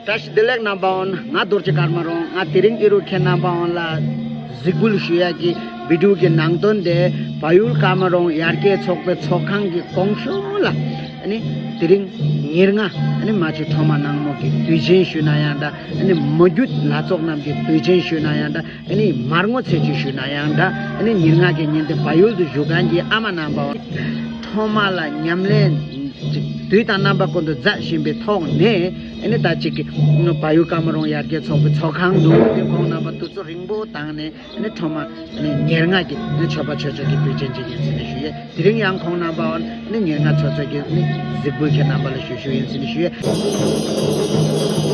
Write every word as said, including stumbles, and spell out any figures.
བཀྲ་ཤིས་བདེ་ལེགས་རྣམ་པ་འོན། ང་རྡོ་རྗེ་ཀརྨ་རོང་། ང་དེ་རིང་ཨི་རུ་ཁྱེད་རྣམ་པ་འོན་ལ་གཟིགས་འབུལ་ཞུ་ཡ་གི་བི་ཌིའོ་གི་ནང་དོན་དེ་བལ་ཡུལ་ཀརྨ་རོང་ཡར་རྒྱས་ཚོགས་པའི་ཚོགས་ཁང་གི་གོང་ཞུ་ལ་ཨ་ནི་དེ་རིང་ཉེར་ལྔ་ཨ་ནི་མ་ཅིག་ཁྲོ་མ་ནག་མོ་གི་དུས་ཆེན་ཞུ་ན་ཡང་འདྲ། ཨ་ནི་མོ་རྒྱུད་ལྷ་ཚོགས་རྣམས་ཀྱི་དུས་ཆེན་ཞུ་ན་ཡང་འདྲ། ཨ་ནི་མར་ངོ་ཚེས་གཅིག་ཞུས་ན་ཡང་འདྲ། ཨ་ནི་ཉེར་ལྔ་གི་ཉིན་དེ་བལ་ཡུལ་དུ་བཞུགས་མཁན་གྱི་ཨ་མ་རྣམ་པ་ཁྲོ་མ་ལ་ཉམས་ལེན་དུས་དང་རྣམ་པ་ཀུན་ཏུ་མཛད་བཞིན་པའི་ཐོག་ནས། ཨ་ནི་ད་ཅིག་གི་བལ་ཡུལ་ཀརྨ་རོང་ཡར་རྒྱས་ཚོགས་པའི་ཚོགས་ཁང་དུ་ཨ་ནི་ཁོང་རྣམ་པ་དུས་ཚོད་རིང་པོ་བཏང་ནས། ཨ་ནི་ཁྲོ་མ་ཨ་ནི་ཉེར་ལྔ་གི་ཨ་ནི་མཆོད་པ་མཆོད་ཆོག་གི་དུས་ཆེན་ཅིག་ཡིན་ཟེར་ནས་ཞུ་ཡས། དེ་རིང་ཡང་ཁོང་རྣམ་པ་ཨ་ནི་ཉེར་ལྔ་ཚོགས་ཚོགས་ཀྱི་ཨ་ནི་གཟིགས་འབུལ་ཁྱེད་རྣམ་པ་ལ་ཞུ་ཞུ་ཡིན་ཟེར་ནས་ཞུ་ཡས།